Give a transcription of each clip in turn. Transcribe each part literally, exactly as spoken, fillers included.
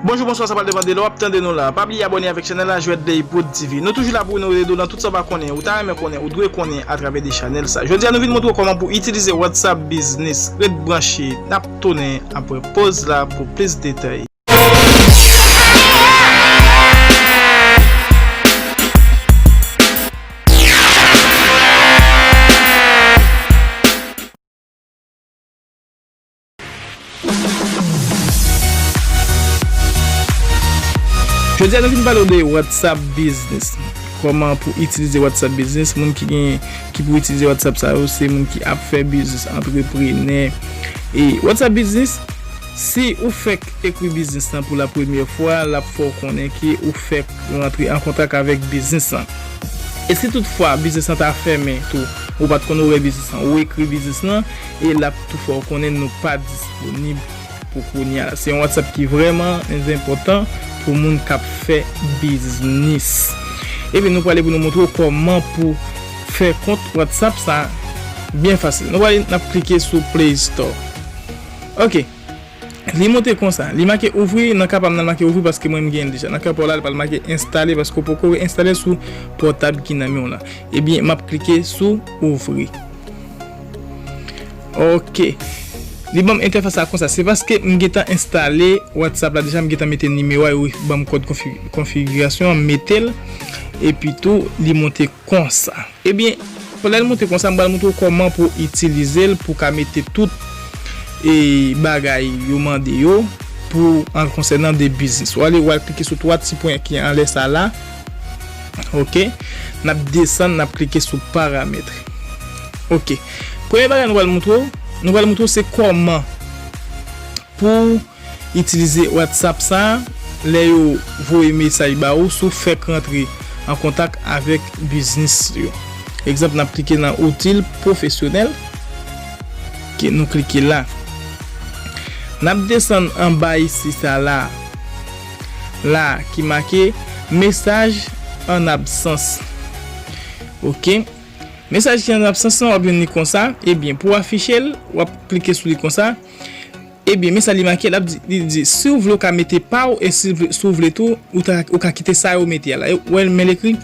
Bonjou, bonswa, sa pral depann de lè w ap tande nou la. Pa bliye abòne avèk chanèl la, Jwèt Leypoud T V. Nou toujou la pou nou ede w nan tout sa w pa konnen, ou ta renmen konnen, ou dwe konnen atravè de chanèl sa. Jodi a, nou vin montre w kòman pou itilize WhatsApp Business. Ret branche, n ap tounen apre pòz la pou plis detay. Jodi a, nou vin pale w de WhatsApp Business. Kòman pou itilize WhatsApp Business? Moun ki gen, ki pou itilize WhatsApp sa yo, se moun ki ap fè biznis, antreprenè. E WhatsApp Business, si ou fèk ekri biznis lan pou la premyè fwa, l ap fè w konnen ke ou fèk rantre an kontak avèk biznis lan. E si toutfwa biznis lan ta fèmen tou, ou pa t konn orè biznis lan, ou ekri biznis lan, e l ap tou fè w konnen nou pa disponib pou kounye a. Se yon WhatsApp ki vrèman enpòtan pou moun k ap fè biznis. Ebyen, nou prale pou nou montre w kòman pou fè kont WhatsApp sa byen fasil. Nou prale, n ap klike sou Play Store. Ok. Li monte konsa. Li make ouvri, nan ka pa m nan make ouvri paske mwen m gen l deja. Nan ka pa w la, li pral make enstale paske w poko enstale sou pòtab ki nan men w la. Ebyen, m ap klike sou ouvri. Ok. Li ban m entèfas la konsa. Se paske m gentan enstale WhatsApp la deja, m gentan mete nimewo a, yo ban m kòd konfi-, konfigirasyon an, m mete l. Epi tou, li monte konsa. Ebyen, pandan l monte konsa, m pral montre w kòman pou w itilize l, pou w ka mete tout, e, bagay yo mande yo pou an konsènan de biznis. W ale, w al klike sou twa ti pwen ki anlè sa la. Ok. N ap desann, n ap klike sou paramèt. Ok. Premye bagay nou pral montre w, nou pral montre w se kòman pou w itilize WhatsApp sa a lè yo voye mesaj ba ou si w fèk rantre an kontak avèk biznis yo. Egzanp, n ap klike nan outil pwofesyonèl. Ok, nou klike la. N ap desann anba isi sa la, la ki make mesaj an absans. Ok. Mesaj ki an absans lan, w ap jwenn li konsa. Ebyen, pou w afiche l, w ap klike sou li konsa. Ebyen, men sa li make, l ap di, li di, si w vle w ka mete pa w, e si, si w vle tou, ou ta, ou ka kite sa yo mete a la. E, w wè, men l ekri,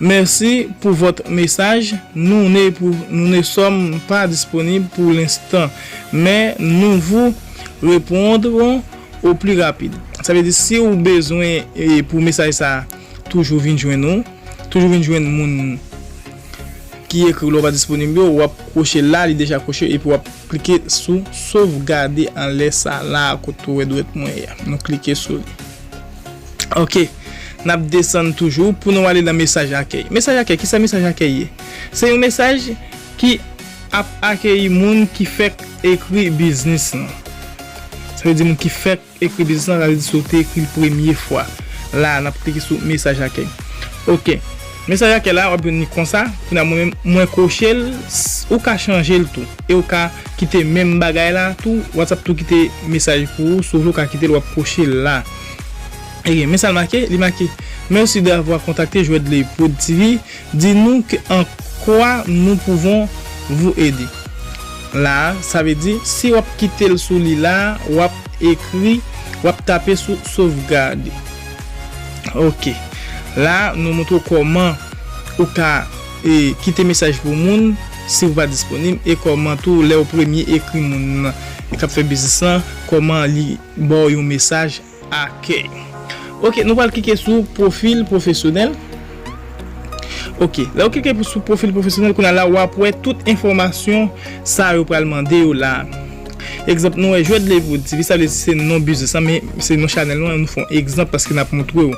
Merci pour votre message. Nous ne pou-, nous ne sommes pas disponibles pour l'instant, mais nous vous répondrons au plus rapide. Sa vle di, si w bezwen, e, pou mesaj sa a toujou vin jwenn ou, toujou vin jwenn moun ki ekri w lè w pa disponib yo, w ap kwoche la, li deja kwoche, epi w ap klike sou sovgade anlè sa la, kote w wè dwèt mwen ye a. Nou klike sou li. Ok. N ap desann toujou pou nou ale nan mesaj akèy. Mesaj akèy, kisa mesaj akèy ye? Se yon mesaj ki ap akeyi moun ki fèk ekri biznis lan. Sa vle di moun ki fèk ekri biznis lan, sa vle di si w te ekri l premye fwa. La, n ap klike sou mesaj akèy. Ok. Mesaj akèy la, w ap jwenn li konsa. Kounye a, mwen menm, mwen kwoche l. S-, ou ka chanje l tou. E ou ka kite menm bagay la tou. WhatsApp tou kite mesaj pou ou. Si w vle, ou ka kite l, w ap kwoche l la. Ebyen, men sa l make, li make, Merci d'avoir contacté Jwèt Leypoud T V. Dis-nous que, en quoi nous pouvons vous aider. La, sa vle di, si w ap kite l sou li la, w ap ekri, w ap tape sou sovgade. Ok. La, nou montre w kòman ou ka, e, kite mesaj pou moun si w pa disponib, e kòman tou, lè w premye ekri moun nan k ap fè biznis lan, kòman li ba w yon mesaj akèy. Ok, nou pral klike sou pwofil pwofesyonèl. Ok, lè w klike pou, sou pwofil pwofesyonèl, kounye a la, w ap wè tout enfòmasyon sa yo pral mande yo la. Egzanp, nou wè Jwèt Leypoud T V, sa vle di se non biznis lan, men se non chanèl nou an, nou fè yon egzanp paske n ap montre w.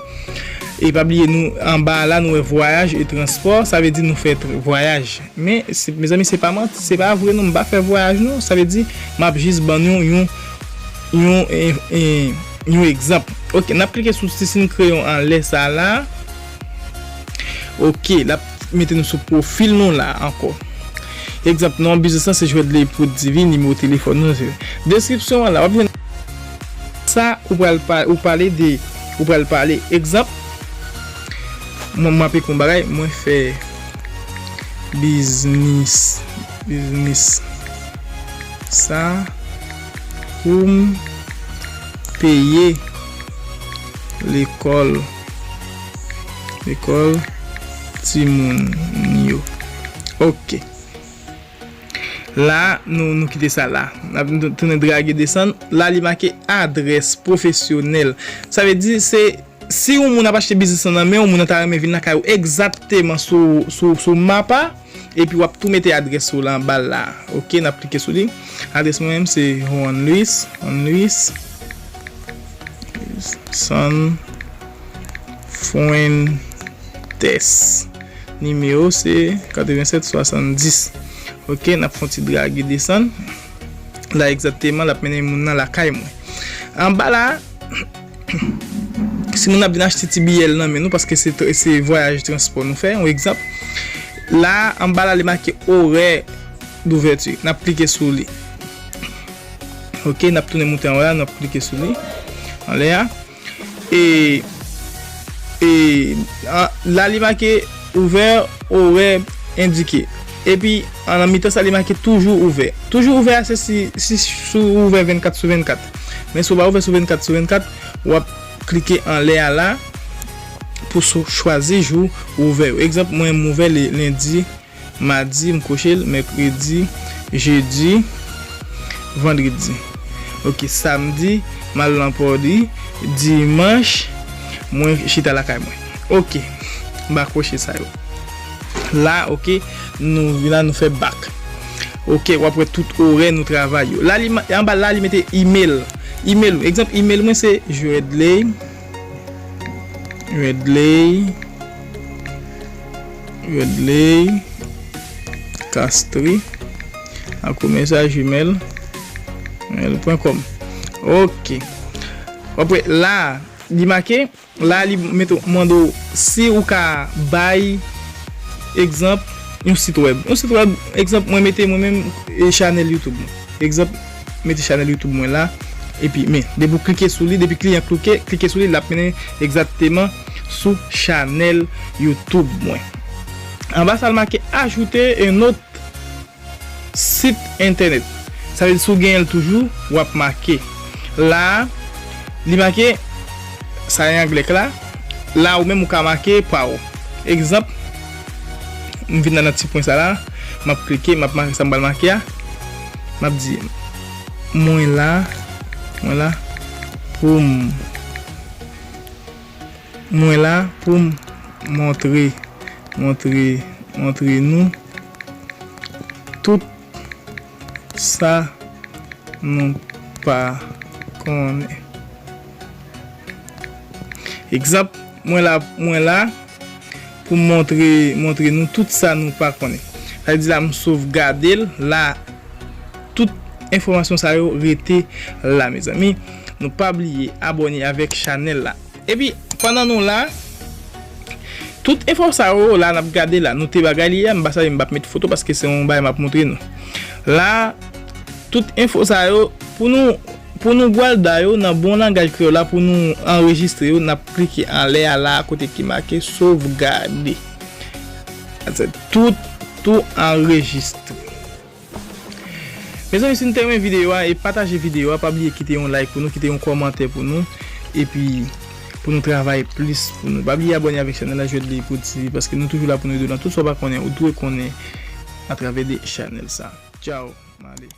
E pa bliye, nou, anba a la, nou wè vwayaj e transpò, sa vle di nou fè tr-, vwayaj. Men, se, mezanmi, se pa manti, se pa vre non, m pa fè vwayaj non. Sa vle di, m ap jis ban nou yon, yon, e, e, yon egzanp. Ok, n ap klike sou ti siy kreyon anlè sa la. Ok, l ap mete nou sou pwofil nou la ankò. Egzanp, non biznis lan se Jwèt Leypoud T V, nimewo telefòn nou se. Deskripsyon an la, w ap jwenn sa ou pral pa-, ou pale de, ou pral pale. Egzanp, mwen, mwen ap ekri yon bagay, mwen fè biznis, biznis sa pou m peye Lekòl. Lekòl timoun yo. Ok. La, nou, nou kite sa la. N ap tounen drage desann. La, li make adrès pwofesyonèl. Sa vle di, se si yon moun ap achte biznis lan nan men w, moun nan ta renmen vin lakay ou egzakteman sou, sou, sou map la, epi w ap tou mete adrès ou la anba la. Ok, n ap klike sou li. Adrès mwen menm se Juan Luis, Juan Luis San Fuentes. Nimewo se katrevennsèt swasanndis. Ok, n ap fè yon ti drage desann. La egzakteman, l ap mennen moun nan lakay mwen. Anba la, si moun ap vin achte ti biyè l nan men nou, paske se, se vwayaj transpò nou fè, yon egzanp. La, anba la, li make orè douvèti. N ap klike sou li. Ok, n ap tounen moute anlè a, n ap klike sou li. Anlè a. E, e, an, la li make ouvè, orè endike. Epi, an, nan mitan sa, li make toujou ouvè. Toujou ouvè a, se si, si, si w ouvè vennkat sou vennkat. Men si w pa ouvè sou vennkat sou vennkat, w ap klike anlè a la pou sou, chwazi jou ou ouvè yo. Egzanp, mwen, m ouvè le, lendi, madi, m kwoche l, mèkredi, jedi, vandredi. Ok, samdi, m al nan pòdi, dimanch, mwen chita lakay mwen. Ok, m pa kwoche sa yo. La, ok, nou vin la, nou fè bak. Ok, w ap wè tout orè nou travay yo. La, li, anba la, li mete email. Email ou. Egzanp, email mwen se Joedley, Joedley, Joedley Castry, akomèsa gmail, gmail pwen kòm. Ok. W ap wè la, li make, la, li mete, mande w si ou ka bay egzanp yon sit wèb. Yon sit wèb, egzanp, mwen mete mwen menm, e, chanèl YouTube mwen. Egzanp, mete chanèl YouTube mwen la. Epi, men, depi w klike sou li, depi kliyan klike, klike sou li, l ap mennen egzakteman sou chanèl YouTube mwen. Anba sa, l make ajouter un autre site internet. Sa vle di, si w genyen l toujou, w ap make. La, li make, sa e anglè k la. La, ou menm, ou ka make pa w. Egzanp, m vin nan, nan ti pwen sa la, m ap klike, m ap make sa m pral make a. M ap di, mwen la, mwen la pou m, mwen la pou m montre, montre, montre nou tout sa nou pa konnen. Egzanp, mwen la, mwen la pou m montre, montre nou tout sa nou pa konnen. Sa vle di la, m sovgade l, la, tout enfòmasyon sa yo rete la, mezanmi. Nou pa bliye abòne avèk chanèl la. Epi, pandan nou la, tout enfo sa yo la, n ap gade la, nou te bagay li a, m pa sav, m p ap met foto paske se yon bagay m ap montre nou. La, tout enfo sa yo, pou nou, pou nou gwalda yo nan bon langaj kreyòl la, pou nou anrejistre yo, n ap klike anlè a la, kote ki make sovgade. Tout, tout anrejistre. Mezanmi, si nou te renmen videyo a, e pataje videyo a, pa bliye kite yon like pou nou, kite yon kòmantè pou nou, epi pou nou travay plis pou nou. Pa bliye abòne avèk chanèl la, Joedley Poud TV, paske nou toujou la pou nou ede w nan tout sa w pa konnen, ou dwe konnen atravè de chanèl sa. Tchao, m ale.